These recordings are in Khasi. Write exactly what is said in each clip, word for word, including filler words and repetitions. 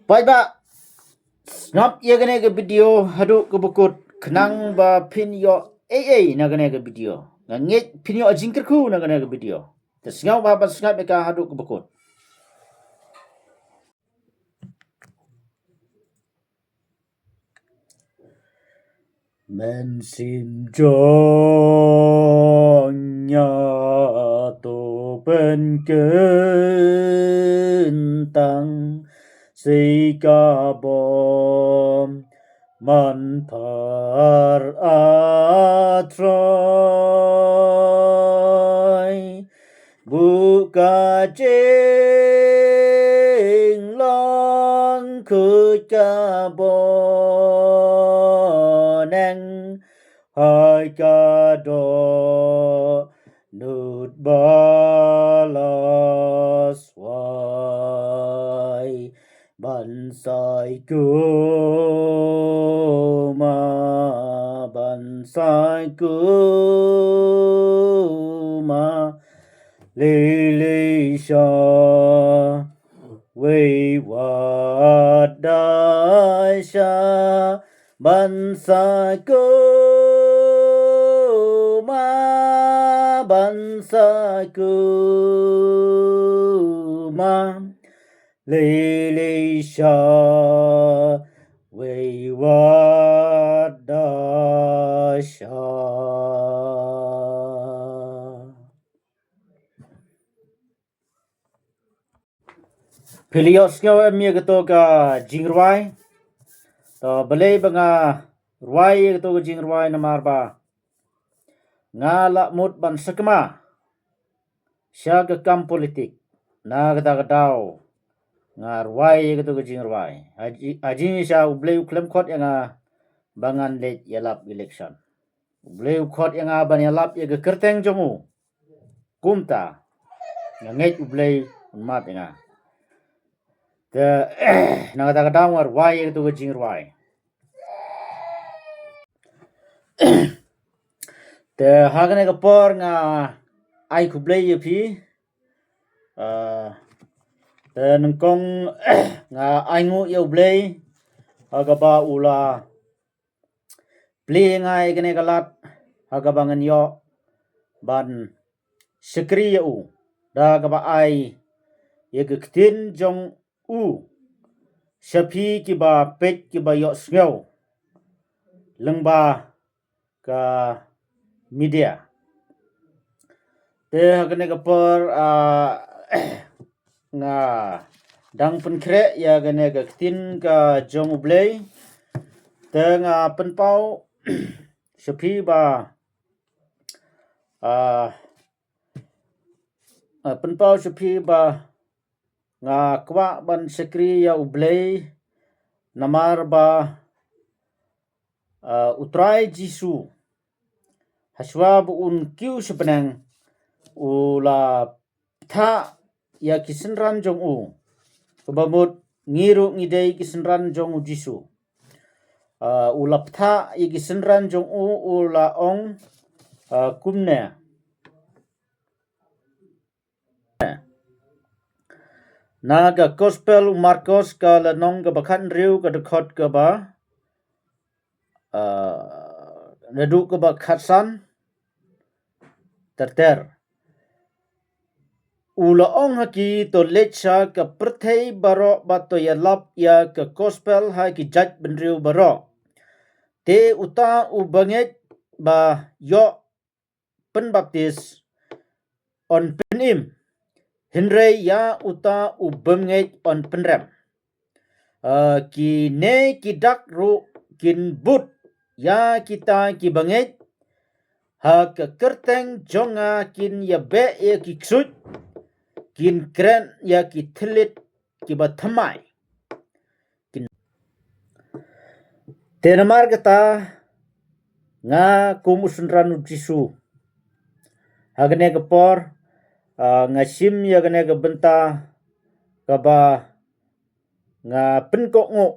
Paidbah, sngap ïa kane ka video haduh kaba kut khnang ba phin ïoh ei ei na kane ka video. Nga ngeit phin ïoh jingkyrkhu na kane ka video. Te sngap ba, ba sngap ïa ka haduh kaba kut. Mynsiem jong nga to pynkyntang shi ka bom man par atroi. Buh ka jinglong khuid ka boneng, hai ka dohnud ba la swai. Ban sai kuma, ban sai kuma, lei lei sha, wei wat da sha, ban sai kuma, ban sai kuma. Lei lei sha, wei wat da sha. Phi la ïohsngew em ïa kato ka jingrwai? To balei ba nga rwai ïa kato ka jingrwai? Namar ba nga la mut ban sakma sha ka kam politik. Na kata ka daw nga rwai ïa kato ka jingrwai. Haji, haji sha U Blei u khlem khot ïa nga ba ngan leit ïalap election. U Blei u khot ïa nga ban ïalap ïa ka kyrteng jong u. Kumta nga ngeit U Blei un map ïa nga. Te na kata ka daw nga rwai ïa kato ka jingrwai. Te ha kane ka por nga ai khublei ïa phi. Ah, te nyngkong nga ai nguh ïa U Blei ha kaba u la plie ïa nga ïa kane ka lad ha kaba ngan ïoh ban shakri ïa u da kaba ai ïa ka ktien jong u sha phi kiba peit kiba ïohsngew lyngba ka media. Te ha kane ka por, ah, nga dang pynkhreh ïa kane ka ktien ka jong U Blei. Te nga pynpaw sha phi ba, ah, ah, pynpaw sha phi ba nga kwah ban shakri ïa U Blei namar ba, ah, U Trai Jisu hashwa ba un kiew sha bneng u la pynthah ïa ki synran jong u. Kaba mut ngi ruh ngi dei ki synran jong U Jisu. Ah, u la pynthah ïa ki synran jong u, u la ong, ah, kumne. Na ka gospel u Markos ka lynnong kaba khathynriew ka dkhot kaba, ah, naduh kaba khatsan ter ter. U la ong ha ki, to leit sha ka pyrthei baroh bad to ïalap ïa ka gospel ha ki jaitbynriew baroh. Te uta u bangeit ba ïoh pynbaptis yn pynim, hynrei ïa uta u bymngeit yn pynrem. Ah, kine ki dak ruh kin bud ïa kita kiba ngeit, ha ka kyrteng jong nga kin ïabeh ïa ki ksuid, kin kren ïa ki thylliej kiba thymmai. Kin-, te namar kata nga kum u synran U Jisu ha kane ka por, ah, nga shim ïa kane ka bynta kaba nga pynkohnguh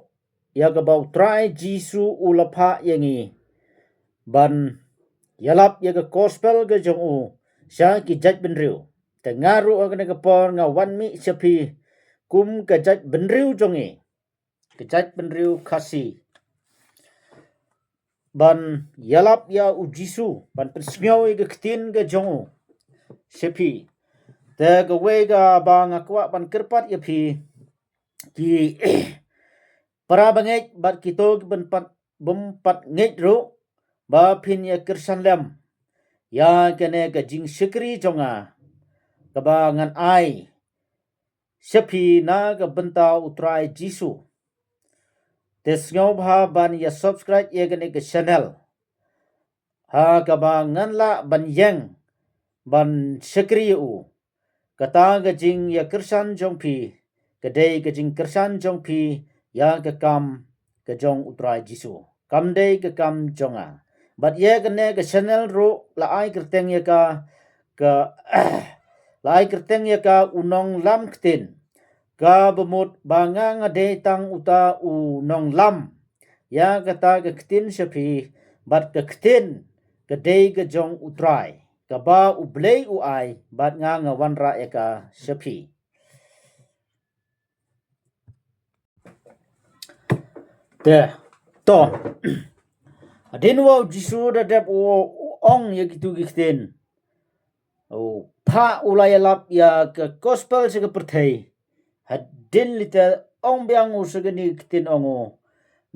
ïa kaba U Trai Jisu u la phah ïa ngi ban ïalap ïa ka gospel ka jong u sha ki jaitbynriew. Te nga ruh ha kane ka por nga wan mih sha phi kum ka jaitbynriew jong ngi. ka jaitbynriew Khasi, ban ïalap ïa u Jisu, ban pynsngew ïa ka ktien ka jong u sha phi. Te kawei kaba nga kwah ban kyrpad ïa phi, ki para bangeit bad kito ki bym pat, bym pat ngeit ruh, ba phin ïa kyrshan lem ïa kane ka jingshakri jong nga, kaba ngan ai sha phi na ka bynta u Trai Jisu. Te sngewbha ban ïa subscribe ïa kane ka channel, ha kaba ngan lah ban ïeng ban shakri ïa u. Kata ka jingïakyrshan jong phi ka dei ka jingkyrshan jong phi ïa ka kam ka jong u Trai Jisu, kam dei ka kam jong nga. Bad ïa kane ka channel ruh la ai kyrteng ïa ka, ka la ai kyrteng ïa ka u nonglam ktien. Kaba mut ba nga nga dei tang uta u nonglam ïa kata ka ktien sha phi, bad ka ktien ka dei ka jong u Trai, kaba U Blei u ai, bad nga nga wanrah ïa ka sha phi. Te, to. Hadien ba u Jisu u da dep u, u ong ïa kitu ki ktien, u phah, u la ïalap ïa ka gospel sha ka pyrthei. Hadien lite ong biang u sha kane ka ktien, ong u,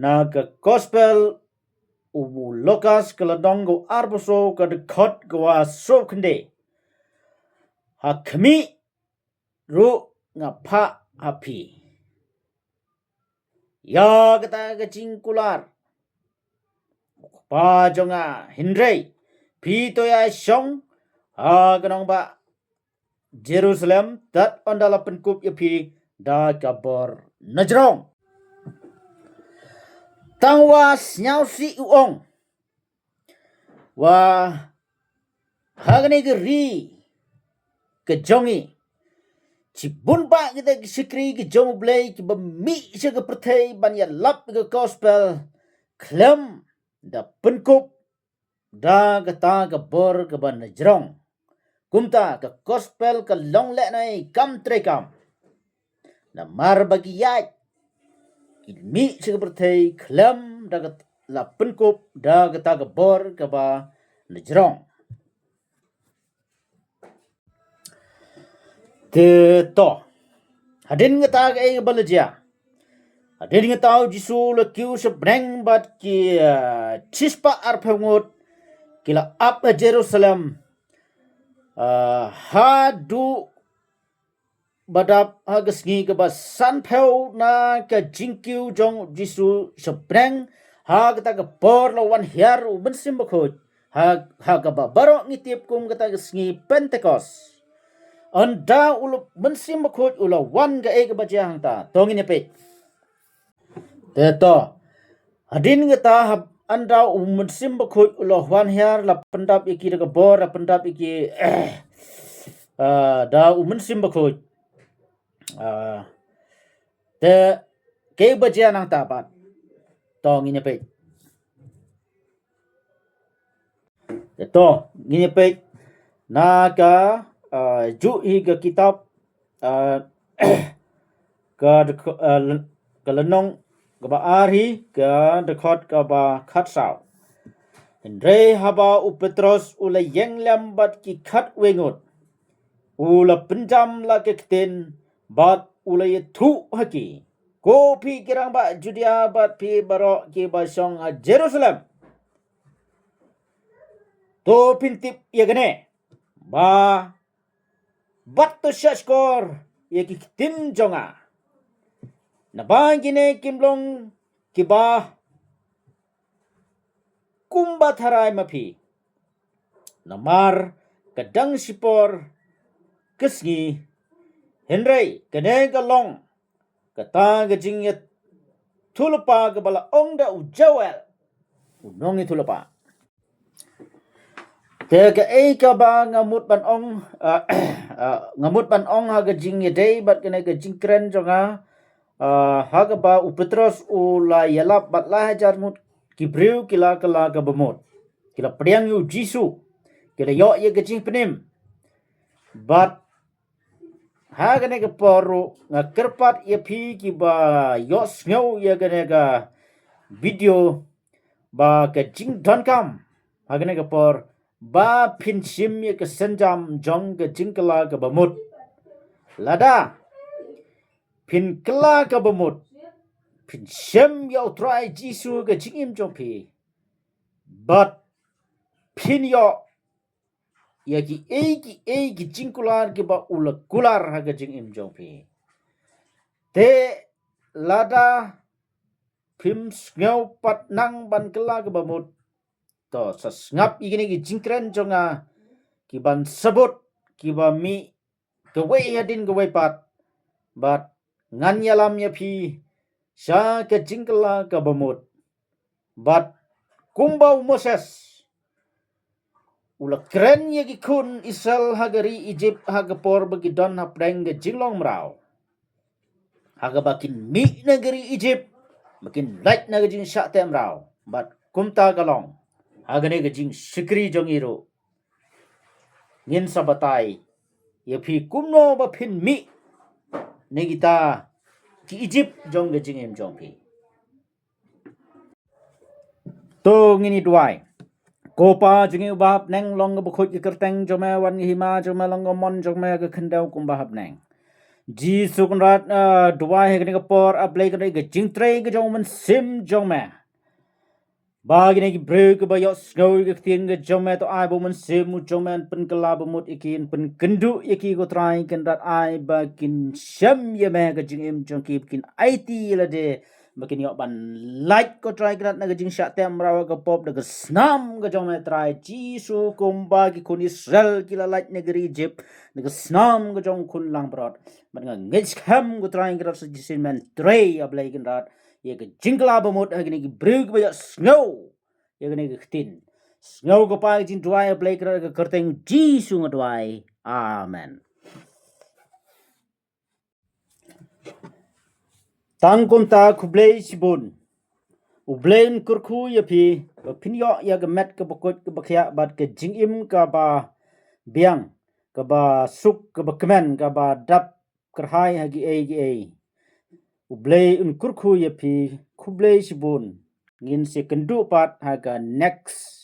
na ka gospel u Lukas ka lynnong ka arphew saw, ka dkhot ka wa saw khyndai. Ha khmih ruh nga phah ha phi ïa kata ka jingkular, Kpa jong nga, hynrei phi to ïa shong ha ka nongbah Jerusalem tad ynda la pynkup ïa phi da ka bor na jrong. Tang wa sngewsih u ong, wa ha kane ka ri ka jong ngi, shibun bah kita ki shakri ki jong U Blei kiba mih sha ka pyrthei ban ïalap ka gospel khlem da pynkup da kata ka bor kaba na jrong. Kumta ka gospel ka long lehnoh kam treikam. Namar ba ki ïaid, ki mih sha ka pyrthei khlem da ka la pynkup da kata ka bor kaba na jrong. Te to, hadien kata kaei kaba la jia? Hadien kata u Jisu u la kiew sha bneng bad ki, ah, shispah arphew ngut ki la ap ha Jerusalem, ah, haduh ba dap ha ka sngi kaba sanphew na ka jingkiew jong u Jisu sha bneng. Ha kata ka por la wan hiar u Mynsiem Bakhuid, ha, ha kaba baroh ngi tip kum kata ka sngi Pentekost. Ynda u la, Mynsiem Bakhuid u la wan, kaei kaba jia hangta? To ngin ïa peit. Te to, hadien kata, haba ynda u Mynsiem Bakhuid u la wan hiar, la pyndap ïa ki da ka bor, la pyndap ïa ki, ah, da u Mynsiem Bakhuid. Ah, te kaei ba jia nangta pat? To ngin ïa peit. Te to, ngin ïa peit na ka, ah, juh hi ka kitab, ah, ka dkh-, ah, ly-, ka lynnong kaba ar hi, ka dkhot kaba khatsaw. Hynrei haba u Petros u la ïeng lem bad ki khatwei ngut, u la pynjam la ka ktien bad u la ïathuh ha ki, Ko phi ki rangbah Judia bad phi baroh kiba shong ha Jerusalem, to phin tip ïa kane, ba bad to shahshkor ïa ki ktien jong nga. Naba kine kim long kiba kumba tharai ma phi. Namar ka dang shipor ka sngi, hynrei kane ka long kata ka jingïathuhlypa kaba la ong da u Joel u nongïathuhlypa. Te kaei kaba nga mut ban ong, ah, ah, nga mut ban ong ha ka jingïadei bad kane ka jingkren jong nga, ah, ha kaba u Petros u la ïalap bad lai hajar ngut ki briew ki la kylla kaba mut. Ki la pdiang ïa u Jisu, ki la ïoh ïa ka jingpynim. Bad Ha kane ka por ruh nga kyrpad ïa phi kiba ïohsngew ïa kane ka video ba ka jingdonkam ha kane ka por ba phin shim ïa ka sienjam jong ka jingkylla kaba mut. Lada phin kylla kaba mut, phin shim ïa U Trai Jisu ka jingim jong phi, bad phin ïoh ïa kiei kiei ki jingkular kiba u la kular ha ka jingim jong phi. Te lada phim sngew pat nang ban kylla kaba mut, to sa sngap ïa kine ki jingkren jong nga kiban sabut, kiba mih kawei hadien kawei pat, bad ngan ïalam ïa phi sha ka jingkylla kaba mut. Bad kumba u Moses u la kren ïa ki khun Israel ha ka ri Egypt ha ka por ba ki don hapdeng ka jinglong mraw, ha kaba kin mih na ka ri Egypt ba kin lait na ka jingshah teh mraw. Bad kumta ka long ha kane ka jingshakri jong ngi ruh. Ngin sa batai ïa phi kumno ba phin mih na kita ki Egypt jong ka jingim jong phi. To ngin ïa duwai. Ko Pa jong ngi uba ha bneng, long kaba khuid ka kyrteng jong me, wan ka hima jong me, long ka mon jong me ha ka khyndew kumba ha bneng. Jisu Kynrad, ah, duwai ha kane ka por, A Blei Kynrad, ka jingtrei ka jong u Mynsiem jong me. Ba kine ki briew kiba ïohsngew ïa ka ktien ka jong me, to ai ba u Mynsiem u jong me un pynkylla ba mut ïa ki, un pynkynduh ïa ki, ko Trai Kynrad, ai ba kin shem ïa me ha ka jingim jong ki, ba kin aiti ïa lade, ba kin ïoh ban lait, ko Trai Kynrad, na ka jingshah teh mraw ha ka pop da ka snam ka jong me Trai Jisu, kumba ki khun Israel ki la lait na ka ri Egypt da ka snam ka jong u khun langbrot. Bad nga ngeit skhem, ko Trai Kynrad, sa shisien men trei, A Blei Kynrad, ïa ka jingkylla ba mut ha kine ki briew kiba ïohsngew ïa kane ka ktien. Sngew, ko Pa, ka jingduwai, A Blei Kynrad, ha ka kyrteng Jisu nga duwai. Amen. Tang kumta, khublei shibun. U Blei un kyrkhu ïa phi ba phin ïoh ïa ka met kaba khuid kaba khiah bad ka jingim kaba biang, kaba suk, kaba kmen, kaba dap kyrhai ha kiei kiei. U Blei un kyrkhu ïa phi, khublei shibun. Ngin sa ïakynduh pat ha ka next